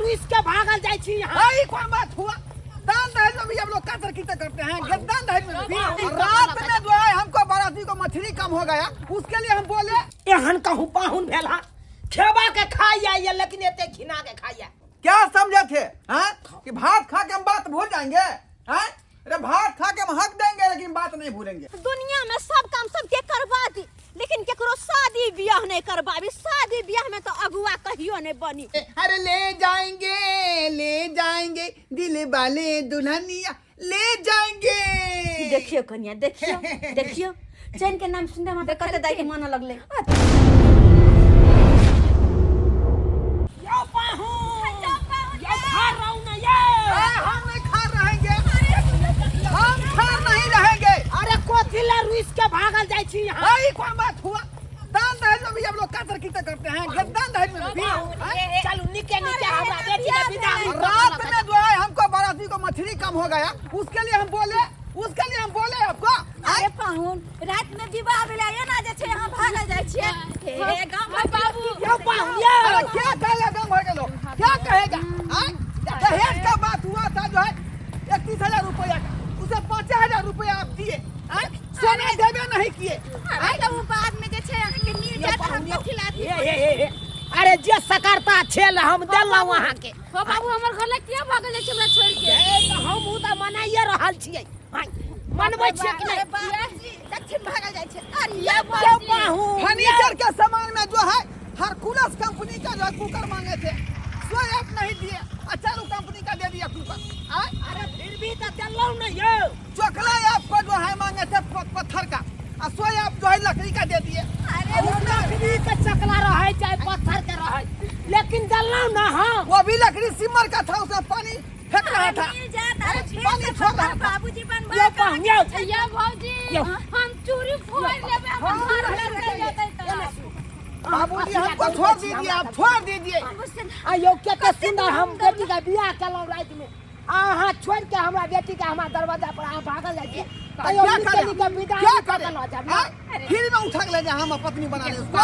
रुस के भागल जाइ छी यहाँ? भाई कौन बात हुआ? दान दहेज में भी हम लोग कतर कीर्तन करते हैं, दान दहेज में भी। रात में जो है हमको बाराती को मछली कम हो गया, उसके लिए हम बोले। एहन कहूँ पाहुन भेला खेबा के खाइया ये, लेकिन एते घिना के खाइया। क्या समझे थे हाँ? कि भात खा के हम बात भूल जाएंगे हाँ? अरे भात खा के हम हक देंगे लेकिन बात नहीं भूलेंगे। दुनिया में सब काम सबके करवा दी, लेकिन केकरो शादी बियाह नहीं करवाबी। शादी बियाह में तो अगुआ कहियो नहीं बनी। अरे ले जाएंगे, ले जाएंगे दिल वाले दुल्हनिया ले जाएंगे। देखियो कन्या, देखियो देखियो, चैन के नाम सुनते मात्र कते दाई के मन लगले। यो पाहुन, यो खा रहू ना ये। ए, हम नहीं खा रहेंगे, हम खा नहीं रहेंगे। अरे कोथी ला रुस के भागल जाइ छी यहाँ? भाई कौन बात हुआ? दान दहेज में भी हम लोग कतर कीर्तन करते हैं, दान दहेज में भी। चलू निके निके हमरा बेटी के विदा। रात में जो है हमको बाराती को मछली कम हो गया, उसके लिए हम बोले, उसके लिए हम बोले आपको। अरे पाहुन, रात में विवाह भेलै एना जे छै अहाँ भागल जाइ छियै। हे गाँव भर बाबू। यो पाहुन यो। अरे क्या कहेगा गाँव भर के लोग, क्या कहेगा? हाँ? दहेज का बात हुआ था जो है 31,000 रुपया का, उसे 5,000 रुपया आप दिए, हाँ? सोना देवे नहीं किए। अरे तऽ ओ बाद में जे छै अहाँके मिल जायत, हम कथी लाथी। हे हे हे हे। अरे जे सकरता छेल हम देलहुँ अहाँके। हो बाबू, हमर घर लग किया भागल जाइ छै हमरा छोड़ि के? ए, तऽ हम उ तऽ मनाइए रहल छियै। आँय, मनबै छियै कि अरे नहि? बाबूजी दक्षिण भागल जाइ छै। अरे यो पाहुन। फर्नीचर के सामान में जो है हरकुलस कंपनी का जो है कुकर मांगे थे, सो आप नहीं दिए, अच्छा लो कंपनी का दे दिया कुकर। आय? अरे फिर भी तऽ देलहुँ ने यौ। चोकला आपको जो है मांगे थे पत्थर का, और सो आप जो है लकड़ी का दे दिए। अरे ओ लकड़ी के चकला रहै चाहे पत्थर के रहै, लेकिन देलहुँ ने हम। वो भी लकड़ी सिमर का था, उसमें पानी फेंक रहा था। मिल जायत। अरे फेर पानी से छोड़ रहा था। बाबूजी बनवा यो पाहुन यो। या भौजी, यौ। हम चूड़ी फोड़ लेबै, हमर घर लग चलि जेतै तऽ। बाबूजी हमको छोड़ दीजिए, आप छोड़ दीजिए। आयो कते सुंदर हम बेटी के बियाह केलहुँ राति में, अहाँ छोड़ के हमरा बेटी के हमरा दरवाजा पर अहाँ भागल जाइ छियै। तो आयो क्या निके करें? निके विदा क्या नहि करें? करल जाब। हाँ? फिर में उठा के ले जाए, हम पत्नी बना ले उसको।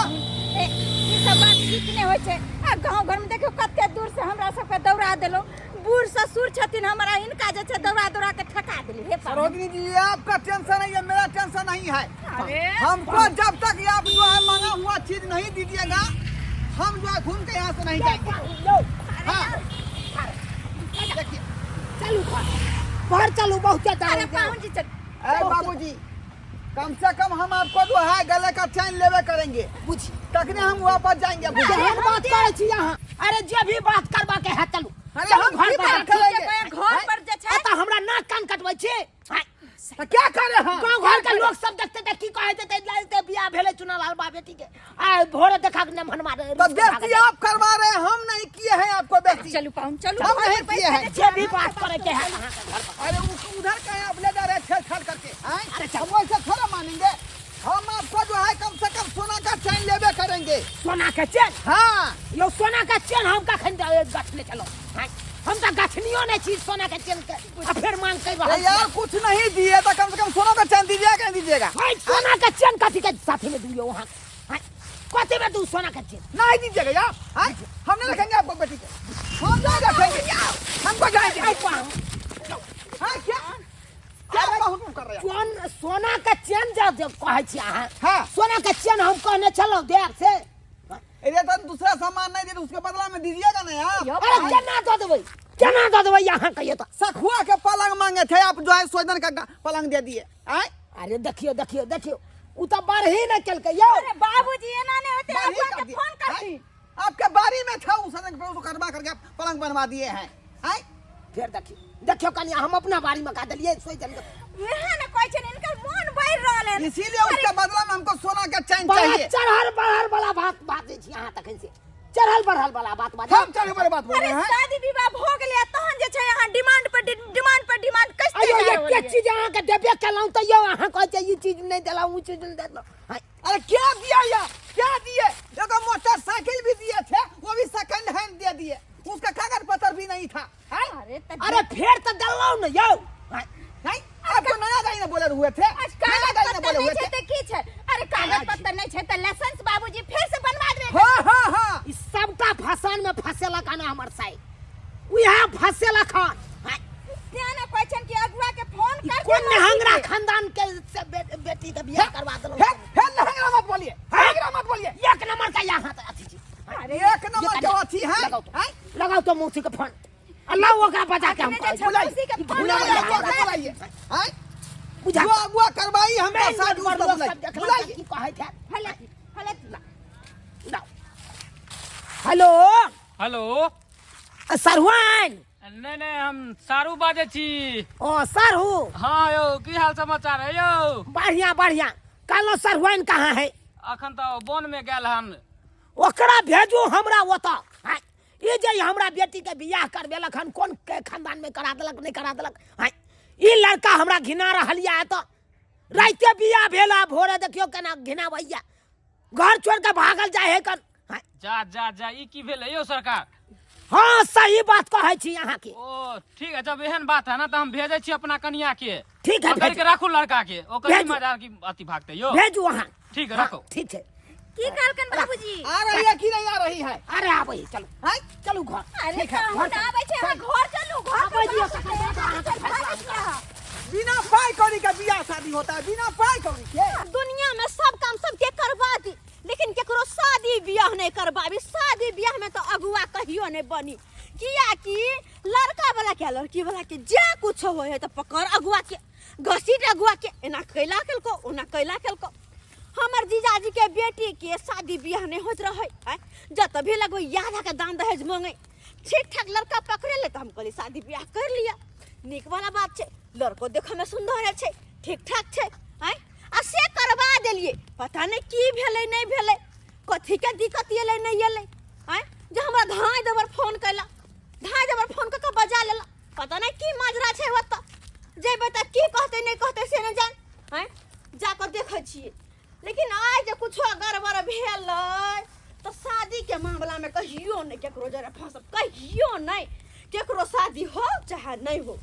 ए, ई सब बात ठीक नहि होइ छै। आ गाँव घरमे देखियौ कते दूर से हमरा सबके दौड़ा देलहुँ। बूढ़ ससुर छथिन हमरा, हिनका जे छै दौड़ा दौड़ा के थका देली। हे पाहुन। सरोजनी जी, ये आपका टेंशन है, ये मेरा टेंशन नहीं है। अरे हमको जब तक ये आप जो है मांगा हुआ चीज नहीं दीजिएगा, हम जो है घूम के यहाँ से नहीं जाएंगे। यौ हाँ देखिए, चलू घर घर चलू, बहुते अरे दारू पाहुन जी चल। अरे बाबूजी, कम से कम हम आपको जो है गले का चैन लेवे करेंगे, बुझी तखने हम वापस जाएंगे। केहन बात करै छी अहाँ? अरे जे भी बात करबा के है चलू। अरे चलू हम घर की पर। बात करेंगे? घर पर जे छै एतऽ हमरा नाक कान कटबै छी? आँय, तो क्या करे हम? गाँव घर के लोग सब देखते तऽ की कहै देतै, लगतै बियाह भेलै चुनालाल बा बेटी के, आ भोरे देखा के नमहन मारे। तो बेइज्जती आप करवा रहे हैं, हम नहीं किए हैं आपको बेइज्जती। चलू पाहुन चलू। हम नहीं किए हैं। जे भी बात करे के है अहाँके घर पर। अरे उधर कहीं आप ले जा रहे हैं छेड़छाड़ करके। आएं? अरे चल। हम वैसे थोड़ा मानेंगे, हम आपको जो है कम से कम सोना का चैन लेवे करेंगे। सोना के चेन? हाँ। यौ सोना के चेन हम कखन गछने छलहुँ? आँय, हम तऽ गछनियो नहि छी सोना के चेन के, आ फेर मांग कर रहल अरे यार कुछ नहीं दिए तो कम से कम सोना का चैन दीजिएगा कि नहीं दीजिएगा? छी। सोना के चेन कथी के साथी में दियौ अहाँ? आँय, कथी में दू सोना के चेन? नहीं दीजिएगा यार, हाँ? हम नहीं रखेंगे आपको बेटी के, हम नहीं रखेंगे, हमको जाएंगे। आइ पाहुन। हाँ, क्या क्या पाहुन तुम कर रहे हो? चोन सोना के चेन जे जे कहै छी अहाँ? हाँ। सोना के चेन हम कहने छलहुँ देब से। अरे तो दूसरा सामान नहीं दे, उसके बदला में दीजिएगा ना यार। अरे केना दऽ देबै, केना दऽ देबै अहाँ कहियो तऽ? सखुआ के पलंग मांगे थे आप, जो है सोजन का पलंग दे दिए। आए? अरे देखियो देखियो देखियो, उ तऽ बढ़ी नहि केलकै यौ। अरे बाबूजी एना नहि होतै, बारी अगुआ कर के दिए। फोन करती। आए? आपके बारी में था उस सजन पे, उसको कटवा करके आप पलंग बनवा दिए हैं। आए? फेर देखियो देखियो कनी, हम अपना बारी में का देलियै सोचि के। वएह ने कहै छै, हिनकर मोन बढ़ि रहल है। इसीलिए उसके बदला में हमको सोना का चैन बड़ा चाहिए। चढ़ल बढ़ल वाला बात बाजै छी अहाँ तखन से, चढ़ल बढ़ल वाला बात बाजै। हम चढ़े बड़े बात बोल अरे रहे हैं। शादी विवाह भऽ गेलै आ तहन जे छै अहाँ डिमांड पर डिमांड पर डिमांड कसते अयो जा रहल एते ये। चीज अहाँके देबे केलहुँ तैयो अहाँ कहै छियै ई चीज नहि देलहुँ, ओ चीज नहि देलहुँ। आँय, अरे क्या दिया यार, क्या दिए? देखो मोटरसाइकिल भी दिए थे, वो भी सेकंड हैंड दे दिए, उसका कागज पत्र भी नहीं था। हैं? अरे तऽ अरे फेर तऽ देलहुँ ने यौ। आँय, नहीं आपको नया गाड़ी ना बोले हुए थे, आज नया कागज गाड़ी ना पत्र बोले नहीं हुए छै थे। तऽ की छै? अरे कागज पत्र नहीं छै तऽ लाइसेंस बाबूजी फेर से बनवा देबै। हाँ हाँ हाँ। ई सबटा फसान में फसेलक हन हमर साई। उएह फसेलक हन। आँय, तें ने कहै छनि कि अगुआ के फोन ई कर कोन निहंगरा खानदान के से बेटी के बियाह करवा देलहुँ? हे हे लहंगा मत बोलिए, लहंगा मत बोलिए। एक नंबर का यहाँ त अथी छी। अरे एक नंबर के अथी है। लगाओ तो। हैं? लगाओ तो मौसी के फोन। अल्लाह ओकरा बजा के हम अखने जे कहै छै छी। मौसी के फोन बुलाइए, लगाओ। बुलाइए, बुलाइए। हैं? बुझा बुआ बुआ करवाई हमरा मेन शादी रोड पर उसको लोग बुलाइए। सब देखलक बुलाइए। की कहै छै। हलती हलती। लाओ। हेलो। हेलो। सरहुआन? नहि नहि, हम सारू बाजै छी। ओ सरहु। हाँ यौ, की हाल समाचार है यौ? बढ़िया बढ़िया। कहलहुँ सरहुआन कहाँ है? अखन तऽ वन में गेल हन। ओकरा भेजू हमरा ओतऽ। आँय, ई जे हमरा बेटी के बियाह करबेलक हन, कोन के खानदान में करा देलक, नहि करा देलक। आँय, ई लड़का हमरा घिना रहल यऽ। एतऽ राइते बियाह भेल आ भोरे देखियौ केना घिनाबैया, घर छोड़ के भागल जाय है कन। आँय, जा जा जा, ई की भेलै यौ सरकार? हाँ, सही बात कहै छी अहाँके। ओ ठीक है, जब एहन बात है ना तऽ हम भेजै छी अपना कनिया के। ठीक है, पकड़ भेजू। के राखू लड़का के, ओकर भेजू। मजार की अथी भागते यौ। भेजू अहाँ। ठीक है, हाँ, रखो। ठीक छै। की कहलकन बाबूजी? आ रही है कि नहीं आ रही है? अरे आबै है, चलू। हैं? चलू घर। अरे ठीक है, पाहुन आबै छै, अहाँ घर चलू, घर आबै पर दियौ, बात तकर हेतै, बाद अहाँके चल, फैसला भागै छी अहाँ। बिना पाई कौड़ी का बियाह शादी होता है, बिना पाई कौड़ी के। दुनिया में सब काम सबके करवा दी, लेकिन केकरो शादी बियाह नहीं करबाबी। शादी बियाह में तो अगुआ कहियो नहीं बनी, कियाकि लड़का वाला के लड़की वाला के जे कुछ होय है तो पकड़ अगुआ के, घसीट अगुआ के, एना कैला केलको ओना कैला केलको। हमर जीजाजी के बेटी के शादी बियाह नहीं होइत रहे, आँय, जत भी लगो याद के दान दहेज मांगे। ठीक ठाक लड़का पकड़े ले तो हम कहली शादी बियाह कर लिया, नीक वाला बात छै, लड़को देखे में सुंदर छै, ठीक ठाक छै, आँय, आ से करवा देलिए, पता नहीं की भेलै नहीं भेलै, कथी के दिक्कत एलै नहीं एलै, आँय, जे हमरा धाँइ देबर फोन कैला, धाँइ देबर फोन कऽ के बजा लेला, पता नहीं की माजरा छै ओतऽ, जेबै तऽ की कहतै नहीं कहतै से नहीं जान, आँय, जाकऽ देखै छियै। लेकिन आइ जे कुछो गड़बड़ भेलै तऽ शादीके मामलामे कहियो नहि केकरो जरे फँसब, कहियो नहि, केकरो शादी हो चाहे नहि हो,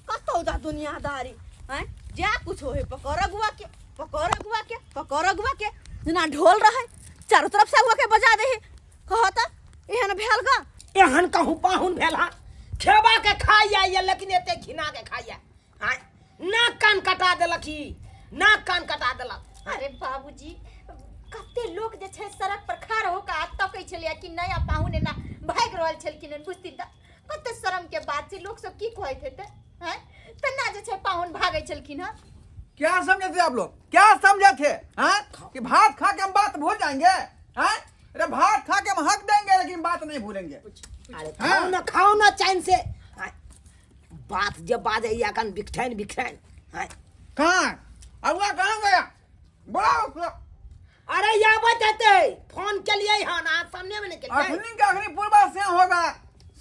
कतौ जा दुनियादारी, आँय, जे कुछो होइ पकड़ अगुआ के, पकड़ अगुआ के, पकड़ अगुआ के, जेना ढोल रहै चारू तरफ से अगुआ के बजा दे, कह तऽ एहन भेल ग। एहन कहूँ पाहुन भेल हन, खेबा के खाइया ये, लेकिन एते घिना के खाइया। आँय, नाक कान कटा देलक ई, नाक कान कटा देलक। अरे बाबूजी, कते लोक जे छै सड़क पर खड़ा हो के तकै छलैया कि नया पाहुन एना भागि रहल छलखिन हन, बुझथिन तऽ कते शर्म के बात छै, लोक सब की कहैत हेतै हैं, तेना जे छै पाहुन भागै छलखिन हन। क्या समझे थे आप लोग, क्या समझे थे हाँ? कि भात खा के हम बात भूल जाएंगे हाँ? अरे भात खा के हम हक देंगे लेकिन बात नहीं भूलेंगे। अरे खाओ ना, खाओ ना चैन से। हाँ, बात जे बाजैया अखन बिखठैन बिखठैन। हाँ। कहाँ अगुआ कहाँ गया, बोलाओ उसको। अरे आबैत हेतै, फोन केलियै हन, अहाँ सामने में नहि केलियै। अखनी के अखनी पूर्वा से होगा,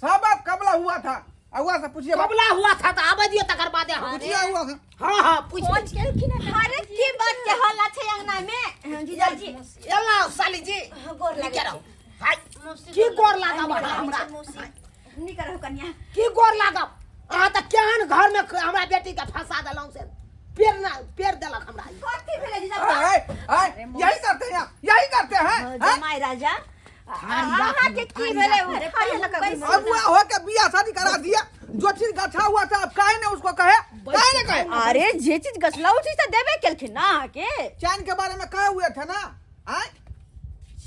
सब बात कबला हुआ था, अगुआ से पूछिए। कबला हुआ था तऽ आबै दियौ तकर बादे हम। पूछिए अगुआ से। हाँ हाँ पूछ फोन लै छी। केलखिन हन। अरे की बात के हल्ला छै अंगना में जीजाजी? एला साली जी। हाँ, गोर लागै नीके रहू। छी। हाय, मौसी की गोर गोर लागब अहाँ हमरा? मौसी। नीक रहू कनिया। की गोर लागब अहाँ? तऽ केहन घर में हमरा बेटी के फंसा देलहुँ से पेड़ ना पेड़ देलक हमरा ई। कथी भेलै जीजा? आए, आए, यही करते हैं आप, यही करते हैं हैं? जमाई राजा, अहाँ के की भेलै? अरे थारी लऽ कऽ पैसा- अगुआ हो के बियाह शादी करा दिया, जो चीज गछा हुआ था आप काहे ने उसको कहे, काहे ने कहे? अरे जे चीज गछला ओ चीज तऽ देबे केलखिन ना अहाँके। चैन के बारे में कहे हुए थे ना आए?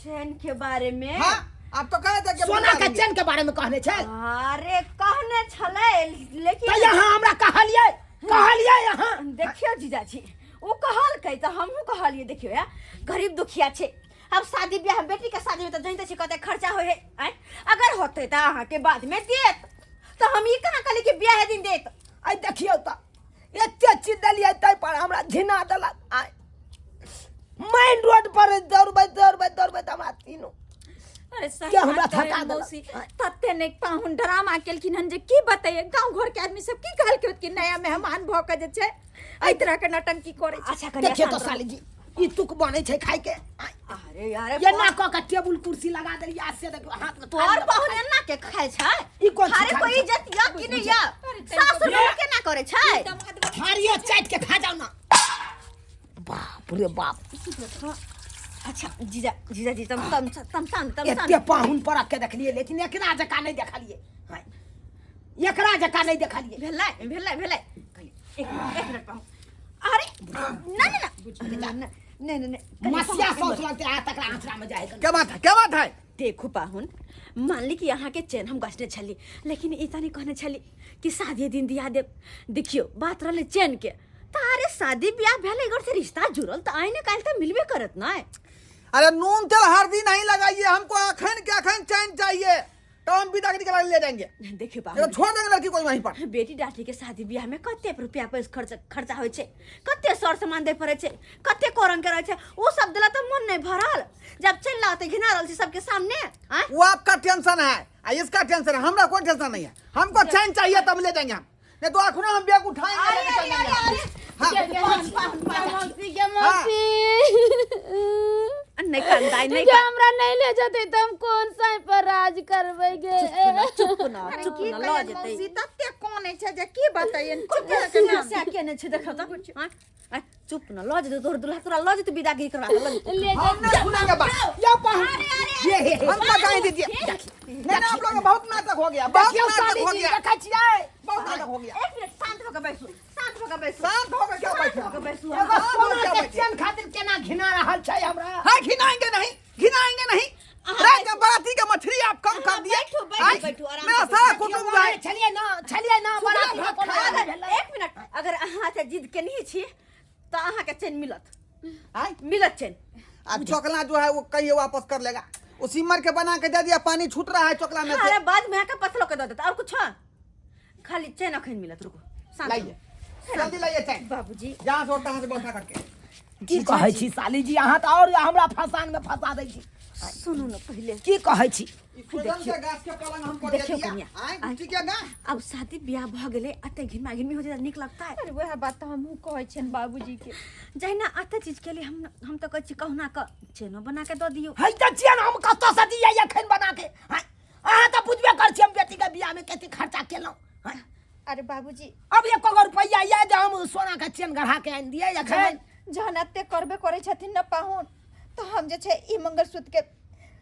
चैन के बारे में? हाँ, आप तो कहे थे कि सोना बता के देंगे। चेन के बारे में कहने छै। अरे कहने छलै लेकिन तऽ यहाँ हमरा कहलियै, कहलियै यहाँ। देखियौ जीजाजी, ओ कहलकै तऽ हमहूँ कहलियै, देखियौ या गरीब दुखिया छै, अब शादी ब्याह बेटी के शादी में तऽ जानिते छी कते खर्चा होइ है, आँय, अगर होतै तऽ अहाँके बाद में देत, तऽ हम ई कहाँ कहली कि ब्याह दिन देत। आइ देखियौ तऽ एते चीज देलियै ताहि पर हमरा घिना देलक। आइ मेन रोड पर दौड़बैत दौड़बैत दौड़बैत हमरा तीनू अरे सही के हमरा बात कहै थका देलक। मौसी, तते ने पाहुन ड्रामा केलखिन हन जे की बतैये, गांव घर के आदमी सब की कहलकै कि नया मेहमान भऽ के जे छै एहि तरह के नौटंकी करै छै। अच्छा कनिया देखियौ तऽ शांत रहू। साली जी, ई तुक बनै छै खाय के। आइ, अरे यार, एना कऽ के टेबुल कुर्सी लगा देलियै आ से देखियौ हाथ में तोर थाली लऽ पाहुन कऽ एना के खाय छै? ई कोन अरे चीज कोई खाय छै? इज्जत या कि नहीं या? अरे सासुर में केना करे छै? दामाद थारियो चाटि के खा जाउ ना। बाप रे बाप। अच्छा जीजा, जीजाजी तम तम तम तम तम एते पाहुन परख के देखलियै लेकिन एकरा जकाँ नहि देखलियै। हाय। एकरा जकाँ नहि देखलियै। भेलै भेलै भेलै, एक एक मिनट पाहुन। अरे ना ना ना ना, नहीं नहीं नहीं। मसिया सौस लगते आ तकरा आंचरा में जाए। क्या बात है, क्या बात है? देखू पाहुन, मानली कि अहाँके चेन हम गछने छली, लेकिन ई तऽ नहीं कहने छली कि शादी दिन दिया देब। देखियो बात रहलै चेन के, तऽ अरे शादी ब्याह भेलै, अगर से रिश्ता जुड़ल तऽ आइ ने काल्हि तऽ मिलबे करत ना। अरे नून तेल हल्दी नहीं लगाइए, हमको अखन के अखन चैन चाहिए, तो हम विदागरी करा ले जाएंगे। देखियो नहीं पाहुन, तो छोड़ देंगे लड़की को वहीं पर। बेटी डाटी के शादी ब्याह में कते रुपया पैसा खर्चा होइ छै, कते सर सामान दै पड़ै छै, कते कोरंग के रहै छै, ओ सब देला तऽ मन नहीं भरल। जब चलि लाते घिना रहल छी सबके सामने आँय? वो आपका टेंशन है आ इसका टेंशन है, हमरा कोई टेंशन नहीं है। हमको चैन चाहिए तब ले जाएंगे हम, नहीं तो अखनो हम बैग उठाएंगे अरे, लेके चल अरे, जाएंगे। अरे, हाँ। मौसी के मौसी। नहीं कांदाई नहीं। जे हमरा नहीं ले जते त हम कोन साई पर राज करबै गे? चुप ना, अरे चुप की ना, ल कहियन जेतै। मौसी, तते कानै छै जे की बतैयन, चुप कते के नाम। समस्या केने छै देखो तऽ आँय? आँय, चुप न, ल जेतै तोहर दुल्हा, तोरा ल जेतै, विदागरी करवा के ल जेतै। ले हम नहीं सुनेंगे बात। यौ पाहुन, ये हे हे। हम बताएं दीजिए। नहीं नहीं, आप लोग का बहुत नाटक हो गया, बहुत देखियौ नाटक साली हो जी, गया, देखै छियै। बहुत नाटक हो गया। एक मिनट शांत भऽ के बैसू, शांत भऽ के बैसू। शांत होकर क्या बैठे? भऽ के बैसू। एगो शांत होकर सोना क्या के बैठे? चेन खातिर केना घिना रहल छै हमरा। हाँ, घिनाएंगे नहीं, घिनाएंगे नहीं। रात में बाराती के मछली आप कम कर दिए। बैठो, बैठो, आय, बैठो, आराम मेरा से सारा बैठो। कुटुंब जो है। छलियै ना, छलियै ना बाराती में कोनो अगर भेलै। एक मिनट, अगर अहाँ से जिद केनही छी तऽ अहाँके चैन मिलत। आय? मिलत चैन। आ चोकला जो है वो कहिए वापस कर लेगा, वो सिमर के बना के दे दिया, पानी छूट रहा है चोकला में से। अरे बाद में अहाँके पथलो के दऽ देत और कुछ, खाली चैन अखन मिलत। रुकू, शांत लाइए, जल्दी लाइए चैन। बाबूजी, जहाँ से होता है व्यवस्था करके। की कहै छी साली जी, अहाँ तऽ और हमरा फसान में फंसा दै छी। सुनू ने पहिले। की कहै छी? सोजन के गाछ के पलंग हमको दे देखियो दिया। कनिया, आय, आय। ठीक है ना? अब शादी ब्याह भऽ गेलै, अते घिनमा घिनमी हो जेतै, नीक लगतै? अरे वएह बात तऽ हमहूँ कहै छियनि बाबूजी के। जहिना अते चीज के लिए हम तऽ कहै छी कहुना कऽ चेनो बना के दऽ दियौ। है तऽ चेन हम कतऽ से दियै एखन बना के? आँय, अहाँ तऽ बुझबे कर छी हम बेटी के बियाह में कते खर्चा केलहुँ। आँय, अरे बाबूजी, अब एको गो रुपैआ ये जे हम सोना के चेन गढ़ा के आनि दियै एखन? जहन एते करबे करै छथिन न पाहुन, तऽ हम जे छै ई मंगलसूत्र के,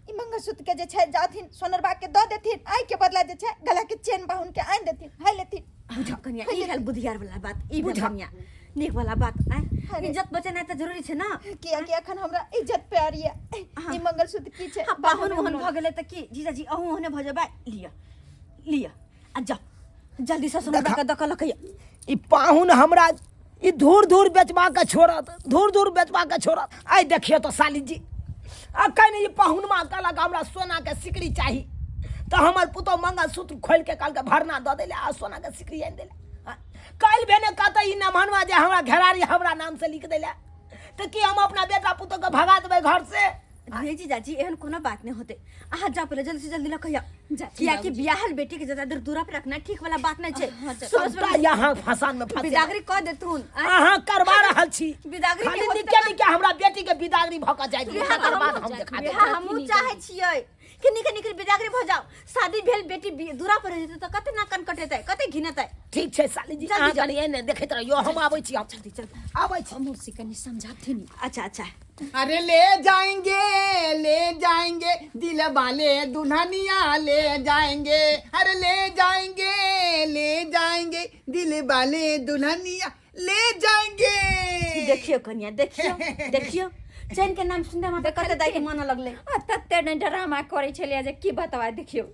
ई मंगलसूत्र के जे छै जाथिन सोनरबा के दऽ देथिन, आइ के बदला जे छै गला के चेन पाहुन के आनि देथिन, हाय लेथिन। बुझ कनिया, ई भेल बुधियार वाला बात, ई भेल बुझ। कनिया नीक वाला बात। आँय, अरे। इज्जत बचेनाइ तऽ जरूरी छै ना। कियाकि अखन हमरा इज्जत प्यारी है। हाँ। ई मंगलसूत्र की छै? हाँ, पाहुन ओहन भऽ गेलै तऽ की जीजाजी अहूँ ओहने भऽ जेबै। लिअ लिअ आ जाउ जल्दी से सोनरबा के दऽ कऽ लऽ के। ई पाहुन हमरा ई धूर धूर बेचबा के छोड़त, धूर धूर बेचबा के छोड़त। आइ देखियौ तऽ साली जी, अखन ई पाहुनमा कहलक हमरा सोना के सिकड़ी चाही, तऽ हमर पुतोह मंगलसूत्र खोलि के कहलकै भरना दऽ दैले आ सोना के सिकड़ी आनि दैले। काल्हि भेने कहतै ई नमहनवा जे हमरा घेरारी हमरा नाम से लिख दैले, तऽ की हम अपना बेटा पुतोह के भगा देबै घर से? नहीं जीजाजी, एहन कोनो बात नहीं होते। अहाँ जाओ पहले, जल्दी से जल्दी लऽ कहिया, जा, कियाकि बियाहल बेटी के ज्यादा देर दूरा पर रखना ठीक वाला बात नहीं छै। सुबह सबटा सुबह यहाँ फसान में फंसे बिदागरी कऽ देथुन। आँय? अहाँ करवा रहल छी। बिदागरी खाली नहि होतै। निके निके हमरा बेटी के बिदागरी भऽ के जाय दियौ, बियाह तकर बाद हमहूँ हम देखा देब। बियाह हमहूँ चाहै छियै कि नीक नीक बिदागरी भऽ जाओ। शादी भेल बेटी दूरा पर जेतै तऽ कते नाक कटेतै, कते घिनेतै। ठीक छै साली जी, जल्दी अहाँ जाउ। कनि एने देखैत रहियौ, हम आबै छी, हम जल्दी जल्दी आबै छी। मौसी कनि समझाथिन। अच्छा अच्छा। अरे ले जाएंगे, ले जाएंगे, दिल वाले दुल्हनिया ले जाएंगे। अरे ले जाएंगे, ले जाएंगे, दिल वाले दुल्हनिया ले जाएंगे। देखियो कनिया, देखियो देखियो, चैन के नाम सुनते हमरा कते दाई के मन लगलै। आ तते ने ड्रामा करै छलियै जे की बतवा। देखियौ,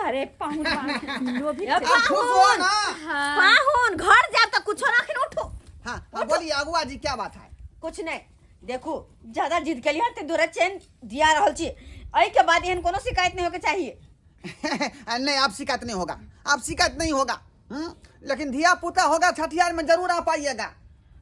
अरे पाहुन पाहुन लोभी ए, छै। आप खुश हो ना? हाँ। पाहुन घर जाब तऽ कुछो राखिन, उठो। हाँ हाँ, बोलिए अगुआ जी, क्या बात है? कुछ नहीं, देखू ज्यादा जिद के लिए ते तोरा चैन दिया रहल छी, एहि के बाद एहन कोनो शिकायत नहीं होके चाहिए। नहीं, आप शिकायत नहीं होगा, आप शिकायत नहीं होगा। लेकिन धिया पुता होगा छठियार में, जरूर आप आइएगा।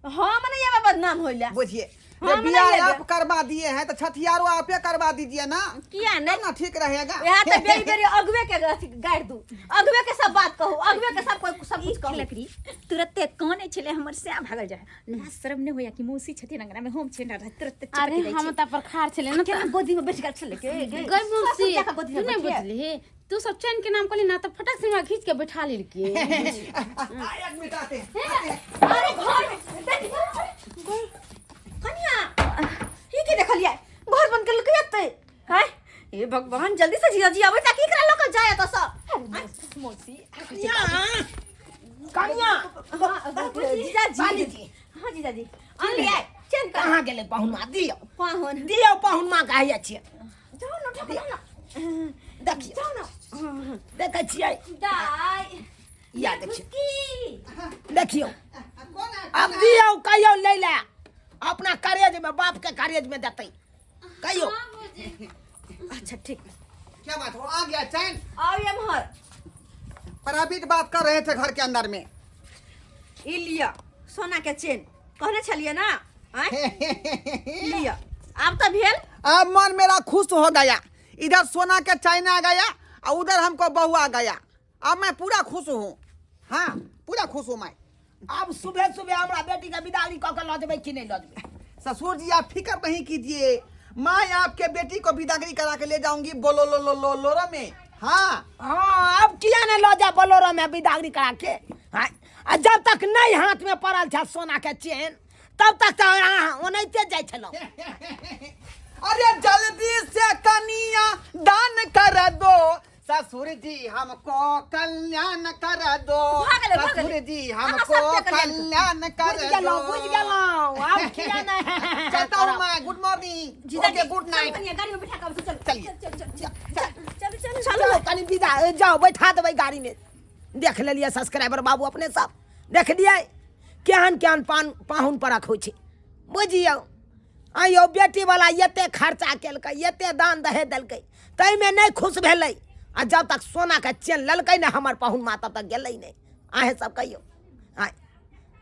हम नहीं आबे बदनाम होइला। बुझिए हाँ, जब मना बियाह लेबे। आप करवा दिए हैं तो छठियारो आपे करवा दीजिए ना। किया नहीं? तब ना ठीक रहेगा। यहाँ तऽ बेरी बेरी अगुवे के अथी गारि दू, अगुवे के सब बात कहू, अगुवे के सब कोई सब कुछ कहू। लकड़ी तुरते कानै छलै हमर सएह भागल जाय, लाज शरम नहि होइया कि मौसी छथिन अंगना मे, हम छियनि तुरते चिपकि अरे जाइ हम छी। तऽ पर खार छलै ने। केना गोदी में बैठ गेल छलै के गे? गई मौसी, ससुर जाके गोदी तू में नहीं बैठिए। बुझलिही, तू सब चैन के नाम कहली ना तऽ फटक से हमरा घीच के बैठा लेलकी। एक मिनट, आते हैं, आते हैं। अरे घर में देख, कनिया ई की देखलियै, घर बंद कर लेलकै एते हैं? हे भगवान, जल्दी से जीजाजी आबै ताकि एकरा लऽ कऽ जाय एतऽ सँ। मौसी। कनिया, कनिया। जीजाजी। बाली जी। हाँ जीजाजी, आनलियै चेन? कहाँ गेलै पाहुनमा? दियौ। पाहुन। दियौ, पाहुनमा कहै छियै। जाउ ने, उठा के लाउ ने। देखियौ। जाउ ने। देखै छियै। दाइ। या देखियौ। की? देखियौ। कौन है? आब दियौ, कहियौ लै लए अपना करेज में, बाप के करेज में देतै, कहियौ। अच्छा ठीक। क्या बात हो, आ गया चैन? आउ एम्हर। प्राइवेट बात कर रहे थे घर के अंदर में। ई लिअ सोना के चेन, कहने छलियै ना? आँय, लिअ, आब तऽ भेल। अब मन मेरा खुश हो गया। इधर सोना के चैन आ गया और उधर हमको बहू आ गया। अब मैं पूरा खुश हूँ। हाँ, पूरा खुश हूँ मैं। आब सुबह सुबह हमरा बेटी के विदागरी कऽ के लऽ जेबै कि नहि लऽ जेबै? ससुर जी, आप फिक्र नहीं कीजिए, मैं आपके बेटी को विदागरी करा के ले जाऊंगी बोलो लो लो लो लोरो में। हाँ। हाँ, अब किया नहीं लऽ जा बोलोरो में विदागरी करा के? हाँ, आ जब तक नहीं हाथ में पड़ल छै सोना के चेन, तब तक तऽ अहाँ ओनाहिते जाइ छलहुँ। अरे जल्दी से कनिया दान कर दो, ससुर जी हमको कल्याण कर दो। भऽ गेलै, भऽ गेलै। ससुर जी अहाँ हमको सबके कल्याण। कल्याण कर बुझि दो। गेलहुँ, बुझि गेलहुँ, आब किया नहि। चलता हूँ मैं। Good morning. जीजाजी। Okay, good night. कनिया गाड़ी में बैठा के आबै छी, चलू। चलिए। चल चल चल चल चल। चलू कनि विदा जाओ, बैठा देबै गाड़ी में। देख लेलियै सब्सक्राइबर बाबू, अपने सब देख लियै केहन केहन पान पाहुन परख होइ छै। बुझियौ आइयो, बेटीवला एते खर्चा केलकै, एते दान दहेज देलकै, ताहिमे नहि खुश भेलै आ जब तक सोनाके चेन लेलकै ने हमर पाहुन माँ, तब तक गेलै नहि। अहेँ सब कहियौ आँय,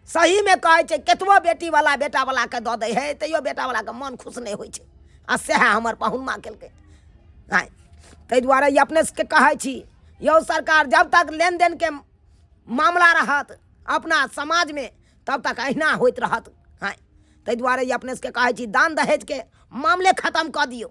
सहीमे कहै छै, कतबो बेटीवला बेटावलाके दऽ दै हइ, तैयो बेटावलाके मन खुश नहि होइ छै आ सएह हमर पाहुन माँ केलकै आँय। ताहि दुआरे ई अपने सबके कहै छी यौ सरकार, जब तक लेन देनके मामला रहत अपना समाजमे, तब तक अहिना होइत रहत आँय। ताहि दुआरे ई अपने सबके कहै छी, दान दहेजके मामले खतम कऽ दियौ।